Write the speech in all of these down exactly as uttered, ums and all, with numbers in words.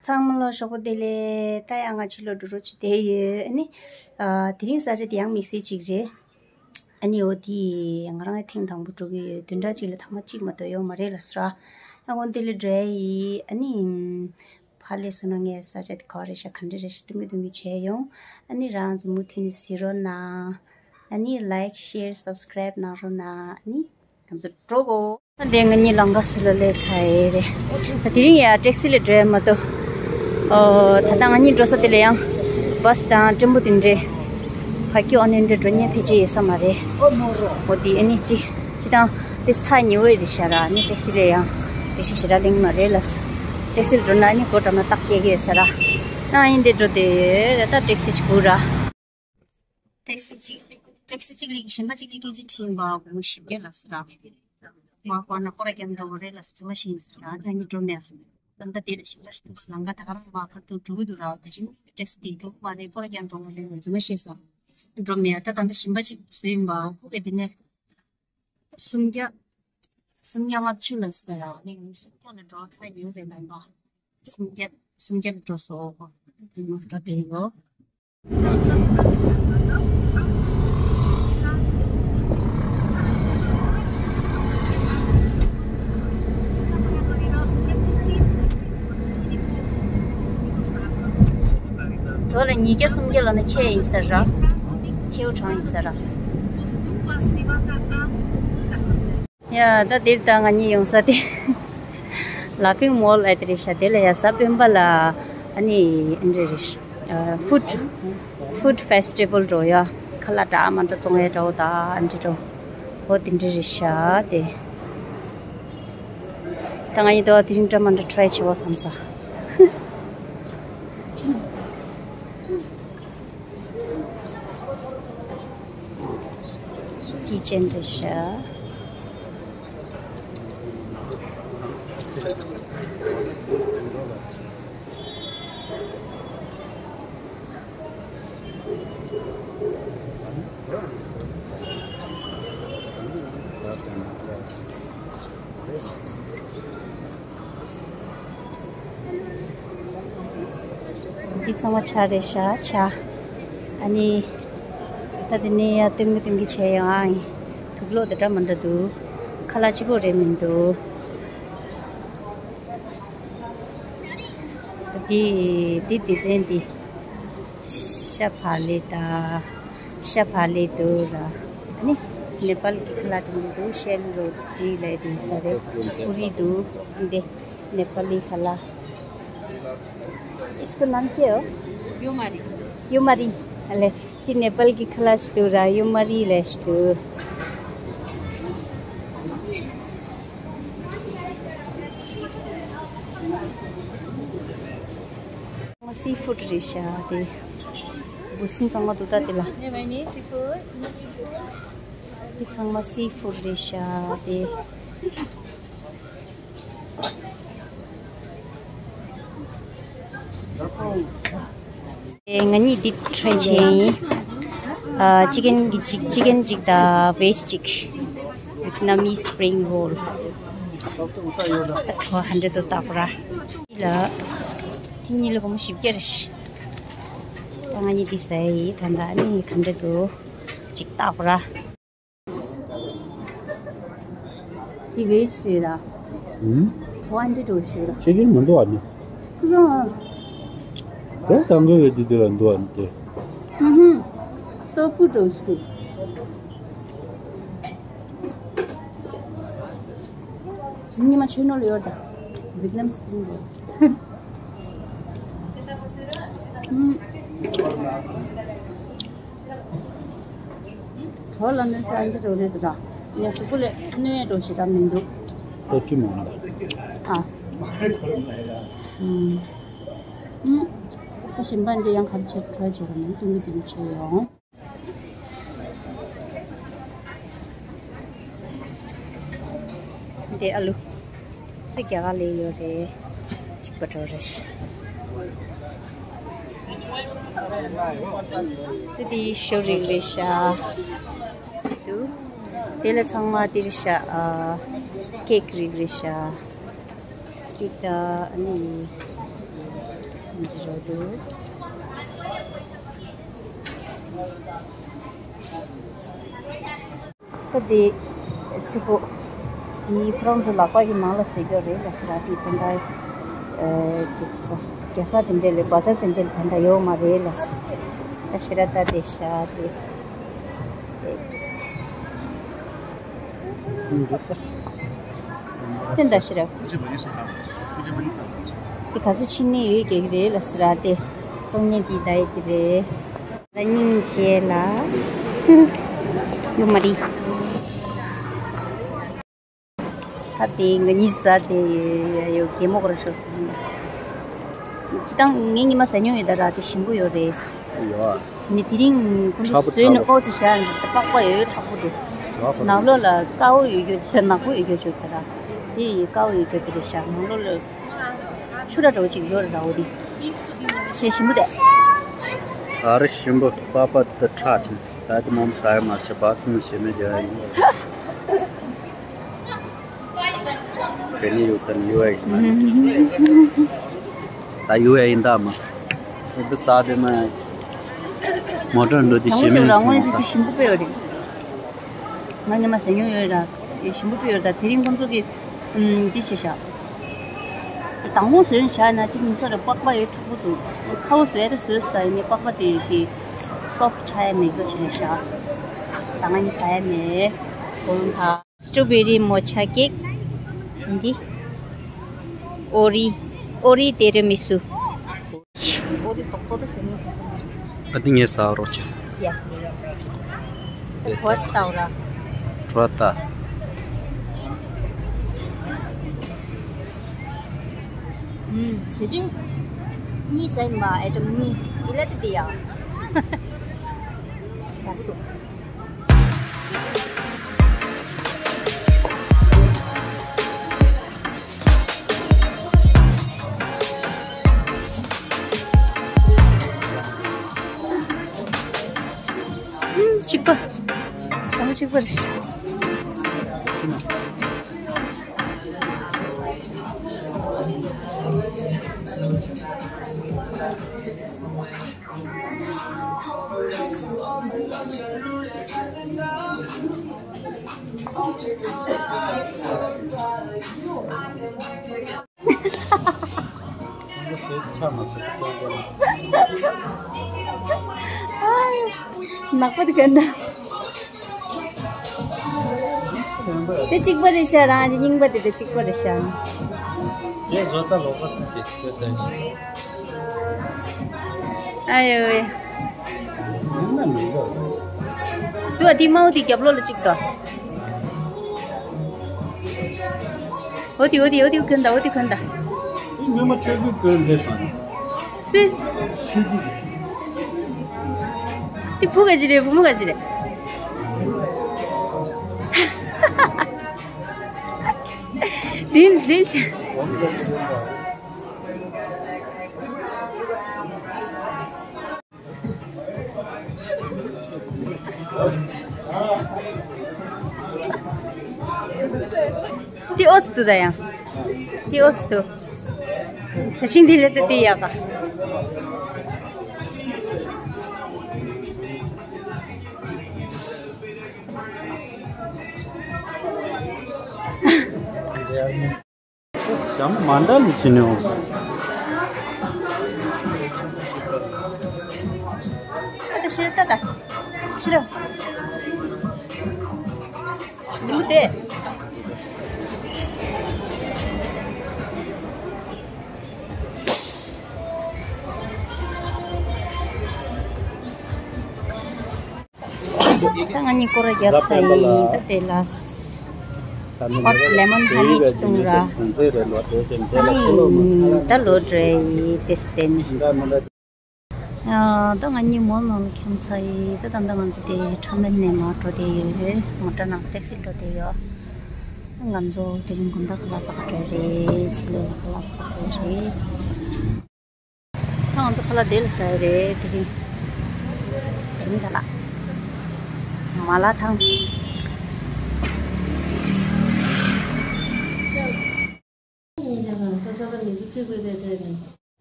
ཚང་མ་ལ་ཞོགས་པ་བདེ་ལེགས། ད་ཡང་ང་ཕྱི་ལོགས་འགྲོ་རོགས་བྱེད་བསྡད་ཡོད། ཨ་ནི། ཨ། དེ་རིང་ས་ཆ་དེ་ཡང་དམིགས་བསལ་ཅིག་རེད། ཨ་ནི་འོ་དེ་ང་རང་ཐེངས་དང་པོ་འགྲོ་གི་ཡོད། བདུན་ཕྲག་གཅིག་ལ་ཐེངས་མ་གཅིག་མ་གཏོགས་ཡོད་མ་རེད་ལབ་སོང་ར། ཨ་འོ་དེ་ལ་འགྲོ་ཡ་ཡིན། ཨ་ནི། ཕར་སླེབས་སོང་ན་ངས་ས་ཆ་དེ་ག་པར་རེད་ཤག་ག་འདྲ་རེད་ཤག་སྟོན་གི་སྟོན་གི་བྱས་ཡོང་། ཨ་ནི་རང་ཚོ་མུ་མཐུད་ནས་གཟིགས་རོགས་གནང་། ཨ་ནི་like, share, subscribe གནང་རོགས་གནང་། ཨ་ནི། ང་ཚོ་འགྲོ་གོ། འདི་ང་གཉིས་ལམ་ཁ་ཟུར་ལ་སླེབས་ཚར་ཡས་རེད། ད་དེ་རིང་ཡ་ཊེག་སི་ལ་འགྲོ་ཡ་མ་གཏོགས། ཨོ། ད་ལྟ་ང་གཉིས་འགྲོ་ས་དེ་ལ་ཡང་བྷ་སི་དང་ཊེམ་པོ་དེ་འདྲས་བར་སྐྱོད་ཨ་ནི་འདྲ་འགྲོ་མཁན་ཕལ་ཆེར་ཡོད་ས་མ་རེད། འོ་དེ་ཨ་ནི་ཅི་ཅི་དང་དེ་ས་ཐག་ཉེ་བོ་རེད་ཤག་ར། ཨ་ནི་ཊེག་སི་ལ་ཡང་རེ་ཞིག་ཞེ་དྲག་གླེང་མ་རེད་ལ། ཊེག་སི་ལ་འགྲོ་ན་ཨ་ནི་སྒོ་འགྲམ་ན་རྟགས་སྐྱེལ་གི་ཡོད་ས་ར། ཨ་ནི་འདི་འགྲོ་དེ་ད་ཊེག་སི་ཅིག་སྒུག་ར། ཊེག་སི་གཅིག་ཊེག་སི་གཅིག་ལ་གཞན་པ་གཅིག་ལ་སྐད་ཆ་དྲིས་པ་སྒོར་མོ་བཞི་བརྒྱ་ལབ་སོང་ར། མ་ཁོ་ན་སྐོར་ར་རྒྱབ་འགྲོ་དགོས་རེད་ལབ་སོང་། རྫུན་མ་བཤད་ཡིན་ཟེར་ར། ད་ངས་འགྲོ་མེད། ད་ལྟ་དེ་ལ་ཞིབ་ཕྲ་ཞིག་འདུག་ལམ་ཁ་ད་ག་རང་མ་ཁ་ཐུག་འགྲོ་གི་འདུག་ར། དེ་བཞིན་ཊེག་སི་དེ་འགྲོ་གི་མ་རེད། སྐོར་ར་རྒྱབ་འགྲོ་དགོས་རེད་ལབ་རྫུན་མ་བཤད་སོང་། འགྲོ་མེད། ད་ད་ལྟ་གཞན་པ་གཅིག་བཟོས་ཡིན་པ། ཁོ་གིས་དེ་ནས་སུམ་བརྒྱ། སུམ་བརྒྱ་ལྔ་བཅུ་ལབ་སོང་ར། ཨ་ནི་ངས་སུམ་བརྒྱ་ལ་འགྲོ་ཐག་ཉེ་བོ་རེད་ལབ་པ། སུམ་བརྒྱ། སུམ་བརྒྱ་ལ་འགྲོ་སོང་། འགྲོ་བསྡད་ཡོད། དོ་ལ་ཉིས་བརྒྱ་སུམ་བརྒྱ་ལབ་ན་ཁྱད་ཡིན་ས་ར། ཁྱེའུ་གྲངས་ཡིན་ས་ར། ཡ། ད་འདིར་ད་ང་གཉིས་ཡོང་ས་དེ་ལ་ཕིང་མོལ་ལབ་དེ་རེད་ཤག་དེ་ལ་ཡ་གཟའ་སྤེན་པ་ལ་ཨ་ནི་འདི་རེད་ཤག་ཕུཌ་ཕུཌ་ཕེ་སི་ཊི་བལ་འགྲོ་ཡ། ཁ་ལག་འདྲ་མི་འདྲ་བཙོང་ཡ་འདྲ་བོ་ད་ཨ་འདི་འགྲོ་བོ་དེ་འདྲ་རེད་ཤག་དེ་ད་ང་གཉིས་དོ་དེ་རིང་འདྲ་མི་འདྲ་ཊི་རའི་བྱེད་འོ་བསམ་ས། ཀི་ཅན་རེད་ཤག་འདི་ཚང་མ་ཇ་རེད་ཤག་ཇ། ཨ་ནི། ད་འདི་ནས་ཡར་སྟོན་གི་སྟོན་གི་བྱས་ཡོང་ཨ། དུག་ལོག་དེ་འདྲ་མི་འདྲ་འདུག་ཁ་ལག་གཅིག་པོ་རེད་མི་འདུག་ད་འདི་འདི་སྡེ་ཚན་འདི། ཤ་བག་ལེབ་དང་། ཤ་བག་ལེབ་འདུག་ར། ཨ་ནི་ནེ་པཱལ་གྱི་ཁ་ལག་དེ་འདྲ་འདུག་ཤེལ་རོ་ཊི་ལབ་དེ་ས་རེད། པུ་རི་འདུག་འདི་ནེ་པཱ་ལི་ཁ་ལག इसको नाम के हो? युमरी। युमरी। अले, ती नेपाल की खलास टूरा, युमरी लेस टू। सी फूड रेशा दे। बुसिन संग दुता तिला। ཚང་མ་སི་ཕུཌ་རེད་ཤག་དེ། ཨེ། ང་གཉིས་འདི་ཊི་རའི་བྱས་ཡིན། ཨ། ཅི་ཀན་གི་གཅིག་ཅི་ཀན་གཅིག་དང་བེཇ་གཅིག Vietnamese spring roll. ད་ཁྲོ་ཧན་ཌེ་ཌི་དུ་བཏགས་པ་ར། ལ། དེ་གཉིས་ལ་སྒོར་མོ་བཞི་བརྒྱ་རེད་ཤག་ད་ང་གཉིས་འདི་ཟ་ཡི་ད་ད་ནི་ག་འདྲ་འདུག་ཅིག་བཏགས་པ་ར། འདི་བེཇ་རེད་ར། ཧུམ། ཁྲོ་ཧན་ཌེ་ཌི་ཞིག་ར། ཅི་ཀན་མི་འདུག་ཨ་ནི། ཡང་། དེ་དང་གི་བེཇ་དེ་ལ་འདུག་ཨ་ནི་དེ། ཧུམ་ཧུམ། ཏོ་ཕུ་འདྲ་ཞིག་འདུག་ཉི་མ་ཆོས་ནོར་ཡོད་ད། Vietnam spring roll. ཧུམ། གྲོ་ལ་གནོད་ས་འདི་འགྲོ་རེད་ད། ངས་གཟུགས་པོ་ལ་གནོད་ཡས་འགྲོ་ཞེ་དྲག་མི་འདུག་སོ་བཅུ་མང་ལ། ཨ། ཧུམ། ཧུམ། ད་གཞན་པ་འདི་ཡང་ག་རེ་བྱེད་གྲོ་བྱེད་ར་མིན་སྟོན་གི་སྟོན་གི་བྱེད་ཡོང་། འདི་ཨ་ལུ། འདི་རྒྱ་གར་ལས་ཡོད་རེད། གཅིག་པ་འགྲོ་རེད། འདི་དེ་ཞོ་རིགས་རེད་ཤག་སི་ཏུ། དེ་ལ་ཚང་མ་འདི་རེད་ཤག་ཨ། ཀེག་རིགས་རེད་ཤག་ཀེག་དང་ཨ་ནི། འདི་རོ་འདུག་ད་འདི་ཚིག་པོ་འདི་ཁོ་རང་ཚོ་ལག་པ་གི་ནང་ལ་བཟོས་ཀྱི་རེད་ལ་ཟེར་ར། འདི་དེ་འདྲ་ཨ་འདི་ས་རྒྱལ་ས་དེ་འདྲ་ལས་བ་ཟར་དེ་འདྲ་ལས་དེ་འདྲ་ཡོད་མ་རེད་ལ་ཟེར་ར། ད་དེ་ཤ་དེ་དེ་འདྲ་ཤི་ར། དེ་ག་ཚོད་ཕྱིན་ནས་ཡོད་ཀྱི་རེད་ལ་ཟེར་ར། དེ་བཙོང་མཁན་དེ་ད་ཡི་དེ་རེད། ད་སྙིང་རྗེ་ལ། ཡོད་མ་རེད། ད་དེ་ང་གཉིས་ཟ་དེ་ཡོད་གད་མོ་གོ་ར་ཤོག་སོང་། སྤྱི་བཏང་ངས་ཉི་མ་ཟ་མྱོང་ཡོད་ད་ར། དེ་ཞིམ་པོ་ཡོད་རེད། ཡོད། ནི་དེ་རིང་ཁོང་ཚོ་ཁྲག་པོ་བཟོས་ནས་ཁྲག་པོ། ཨོ་ཙི་བཞག་ནས་པགས་པ་ཡོད་ཁྲག་པོ་འདུག་ཁྲག་པོ། ནང་ལོགས་ལ་དཀར་པོ་ཡོད་རྒྱུ་དེ་ནག་པོ་ཡོད་རྒྱུ་བྱོས་ད་ར། དེ་དཀར་པོ་ཡོད་རྒྱུ་དེ་རེད་ཤག་ནང་ལོགས་ལ་ཆུ་ར་འདྲ་བོ་ཅིག་ཡོད་རེད་ར། འོ་དེ་ཞེ་ཞིམ་པོ་དེ། ཨ་རི་ཞིམ་པོ། པགས་པ་དེ་ཁྲག་ཆེ། ད་དེ་མོ་ཟ་ཡ་མ་ཤེས། སྦ་སི་ནི་ཞེ་མེད་རྒྱག་ཡ་ཡིན། དེ་ནས་ཡོད་ས་ནས་ཡོད་ཡ་ཡིན་ད། ད་ཡོད་ཡ་ཡིན་ད་མ། འདི་ཟ་དེ་མ། མོ་ཊ་འགྲོ་དེ་ཞེ་མེད་རང་ངོས་ཟ། ཞིམ་པོ་དཔེ་ཡོད་རེད། ང་ཉི་མ་ཟ་མྱོང་ཡོད་ར། ཞིམ་པོ་དཔེ་ཡོད་ར། དེ་རིང་ཁོང་ཚོ་གི་ཨམ་འདི་བྱས་ཤག་དང་པོ་བཟོས་བཞག་ན་གཅིག་ཉི་ཤ་རེ་པགས་པ་ཡོད་ཁྲག་པོ་འདུག་ཚ་བོ་བཟོས་རེ་བཟོས་ཟ་ཡིན་ནས་པགས་པ་དེ་དེ་སོབ་ཆགས་ཡ་མེད་པ་བྱས་ཤག་ད་ང་ཉི་ཟ་ཡ་མེད། གོ་ལོང་ཐ། སི་ཊོ་བེ་རི་མོ་ཆ་ཀེག་འདི། ཨོ་རི། ཨོ་རི་ཏེ་རི་མི་སུ། ཨོ་རི་ཏོག་ཏོག་ཏུ་ཟེར་ནས་གྲོ་སོང་། ཨ་ཏི་ངས་ཟ་རོགས་བྱེད། ཡ། ཏེ་ཏེ། ཁྲོ་ལྟ་བ་ར། ཁྲོ་ལྟ། ཨུམ། དེ་ཅིང་། གཉིས་ཟ་ཡིན་པ་ཨེ་ཏྲམ་གཉིས། ཨི་ལ་ཏི་ཏི་ཡ། ཡག་པོ་འདུག་གཅིག་པ། ཞྭ་མོ་གཅིག་པ་རེད། ནག་པོ་དེ་གན་ད། དེ་གཅིག་པ་རེད་ཤག་རང་གི་རྙིང་པ་དེ་དེ་གཅིག་པ་རེད་ཤག་ངས་བཟོ་ལྟ་ལོག་པ་སུ་དེ་གཅིག་པ་དེ། ཨ་ཡོ་ཝེ། ཡང་ན་མི་འདུག་དུ་ཨ་དེ་མའོ་དེ་རྒྱབ་ལོགས་ལ་གཅིག་དང་། འོ་དེ་འོ་དེ་འོ་དེ་གན་ད། འོ་དེ་གན་ད། ངོ་མ་ཆོས་སྐུའི་སྐོར་འདི་སོང་། སུ། ཆོས་སྐུ། དེ་བུ་ག་ཅི་རེད། བུ་མོ་ག་ཅི་རེད། དེ་དེ་ཆ། དེ་ཨོ་སི་དུ་ད་ཡང་། དེ་ཨོ་སི་དུ། ད་ཤིང་དེ་ལས་ད་དེ་ཡག་ག་ཞྭ་མོ་མ་འདྲ་ནི་ཕྱིན་ནས་འོང་སོང་། ཨ་ད་ཤི་ར་ད་ད། ཤི་ར། ལུས་དེ། ད་ང་གཉིས་སྐོར་ར་བརྒྱབ་ཚར་ཡིན། ད་དེ་ལ་ཧོཊ་ལེ་མོན་ཧ་ནི་ཅིག་བཏུང་ར། ཨ་ནི་ད་ལོ་འདྲ་ཡིན་དེ་སྟེ་ནི། ཨ་ད་ང་གཉིས་མོལ་ནང་ལ་འཁྱམས་ཚར་ཡིན། ད་ད་ལྟ་ང་ཚོ་དེ་ཁྲམ་མེན་ནས་མར་འགྲོ་བསྡད་ཡོད། མོ་ཊ་ནང་ཊེག་སི་འགྲོ་བསྡད་ཡོད། ང་ཚོ་དེ་རིང་དགོང་དག་ཁ་ལག་ཟ་ག་འགྲོ་རེད། ཕྱི་ལོགས་ལ་ཁ་ལག་ཟ་ག་འགྲོ་རེད། ད་ང་ཚོ་ཁ་ལག་དེ་ལ་ཟ་ཡི་རེད་དེ་རིང་། དེ་རིང་ཁ་ལག་མ་ལ་ཐང་།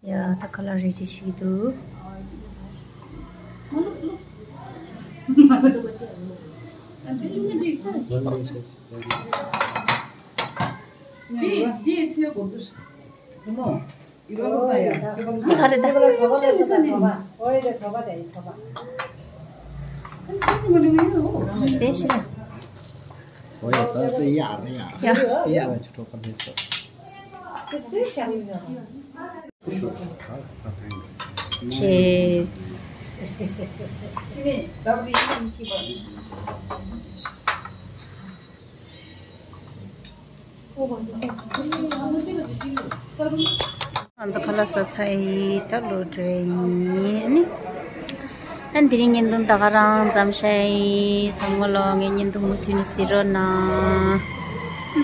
ཡ། ད་ཁ་ལག་རེ་ཅིག་ཞིག་འདུག་འདི་འདི་ཚོའི་གོ་འདུག་མོ། འདི་ག་རེ་ད། དེ་ཤི་ར། ཨོ་ཡ། ད་དེ་ཡ་རེད་ཡ། ཡ། ཡ་བ་ཆུ་གྲོགས་པ་ལས་སོ། Cheers. ང་ཚོ་ཁ་ལག་ཟ་ཚར་ཡིན། ད་ལོག་འགྲོ་ཡིན། ཨ་ནི། ཨ་འདི་རིང་བརྙན་ཐུང་ད་ག་རང་མཚམས་བཞག་ཡིན། ཚང་མ་ལོ་ངའི་བརྙན་ཐུང་མུ་མཐུད་ནས་གཟིགས་རོགས་གནང་།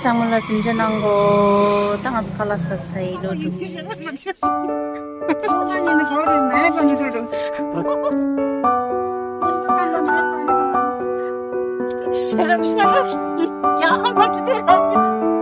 ཚང་མ་ལ་གཟིམ་འཇག་གནང་གོ། ད་ང་ཚོ་ཁ་ལག་ཟ་ཚར་ཡིན། ལོག་འགྲོ་གི་ཡིན།